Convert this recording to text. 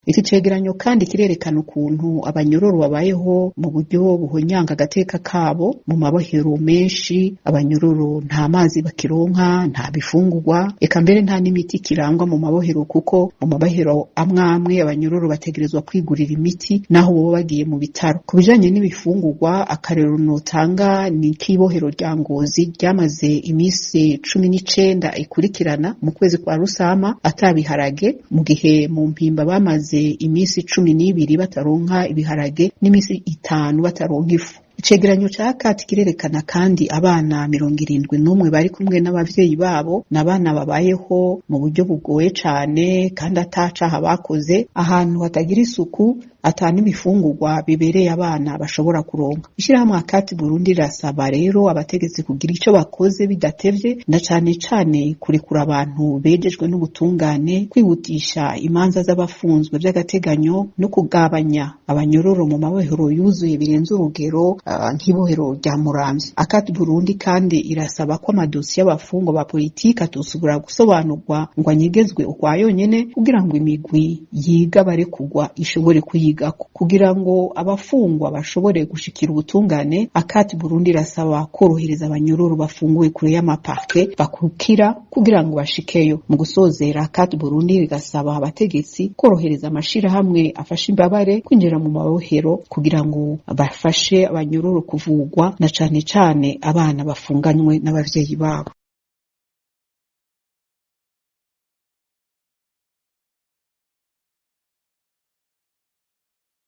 Iki cegeranyo kandi kirerekana ukuntu abanyororo babayeho mu buryo buhonyanga agateka kabo. Mu mabohero menshi abanyororo nta mazi bakironka, nta bifungurwa, eka mbere nta n'imiti kirangwa mu mabohero, kuko mu mabohero amwe amwe abanyororo bategerezwa kwigurira imiti naho boba bagiye mu bitaro. Ku bijanye n'ibifungurwa, akarero notanga ni k'ibohero rya Ngozi ryamaze imisi 19 ikurikirana mu kwezi kwa Rusama atabiharage, mu gihe mu Mpimba bamaze imisi 12 bataronka ibiharage n'imisi 5 bataronka ifu. Icegeranyo ca ACAT kirerekana kandi abana 71 bari kumwe n'abavyeyi babo, n'abana babayeho mu buryo bugoye cane kandi atacaha bakoze, ahantu hatagira isuku, ata n'ibifungurwa bibereye abana bashobora kuronka. Ishirahamwe ACAT Burundi rirasaba rero abategetsi kugira ico bakoze bidatevye, na cane cane kurekura abantu bejejwe n'ubutungane, kwihutisha imanza z'abafunzwe vy'agateganyo no kugabanya abanyororo mu mabohero yuzuye birenze urugero, nk'ibohero rya Muramvya. ACAT Burundi kandi irasaba ko amadosiye y'abafungwa ba politike atosubira gusobanurwa ngo anyegezwe ukwa yonyene, kugira ngo imigwi yiga barekugwa ishobore kuyigako. Kugira ngo abafungwa bashobore gushikira ubutungane, ACAT Burundi irasaba korohereza abanyororo bafunguwe kure y'amaparke bakukira kugira ngo bashikeyo. Mu gusozera, ACAT Burundi rigasaba abategetsi korohereza amashirahamwe afasha imbabare kwinjira mu mabohero kugira ngo bafashe abanyororo kuvugwa, na cane cane abana bafunganywe n'abavyeyi babo.